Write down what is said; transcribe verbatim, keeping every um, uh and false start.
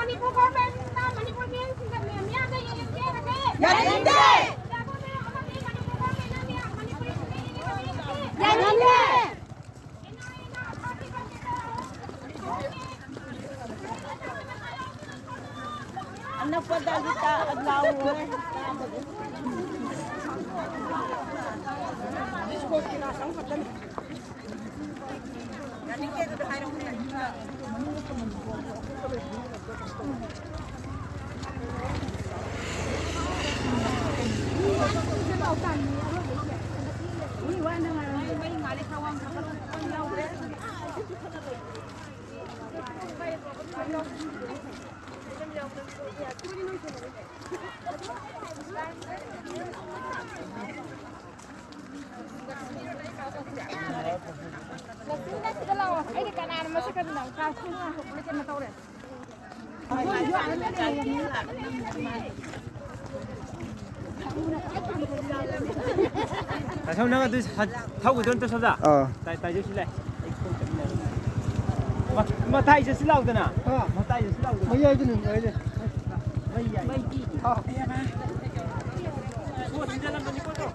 ꯃꯅꯤꯄꯨꯔ ꯒꯣꯔꯃꯦꯟꯅ ꯃꯅꯤꯄꯨꯔ ꯃꯤꯑꯣꯏꯁꯤꯡꯗ ꯃꯤꯌꯥꯝꯗ ꯌꯦꯡꯍꯟꯒꯦ ꯍꯥꯏꯔꯗꯤ ꯌꯥꯅꯤꯡꯗꯦ! ꯏꯟꯗꯤꯌꯥ ꯒꯣꯔꯃꯦꯟ ꯑꯃꯗꯤ ꯃꯅꯤꯄꯨꯔ ꯒꯣꯔꯃꯦꯟꯅ ꯃꯤꯌꯥꯝ ꯃꯅꯤꯄꯨꯔ ꯌꯥꯅꯤꯡꯗꯦ! ꯑꯅꯛꯄꯗꯒꯤ ꯇꯥ-, ꯂꯥꯎꯔꯣꯏ꯫ ꯂꯛꯁꯃꯤꯅ ꯁꯤꯗ ꯂꯥꯛꯑꯣ꯫ ꯑꯩꯗꯤ ꯀꯅꯥꯅꯣ ꯃꯁꯛ ꯈꯪꯗꯕ ꯀꯥ ꯈꯪꯗꯕ ꯀꯩꯅꯣ ꯇꯧꯔꯦ꯫ ꯇꯥꯆꯧ, ꯅꯪ ꯑꯗꯨ ꯁ-, ꯊꯧꯒꯤꯗꯣ ꯑꯝꯇ ꯁꯣꯝꯗ꯫ ꯑꯥ꯫ ꯇꯥꯏ-, ꯇꯥꯏꯖꯧꯁꯤ ꯂꯥꯏ꯫ ꯃ-, ꯃꯇꯥꯏ ꯆꯠꯁꯤ ꯂꯥꯎꯗꯅ꯫ ꯍꯥ? ꯃꯇꯥꯏ ꯆꯠꯁꯤ ꯂꯥꯎꯗꯅ꯫ ꯃꯌꯥꯏꯗꯅꯦ, ꯃꯌꯥꯏꯗ꯫ ꯃꯌꯥꯏ꯫ ꯑꯥ꯫ ꯁꯣ ꯊꯤꯟꯖꯜꯂꯝꯕꯅꯤꯀꯣ ꯑꯗꯣ꯫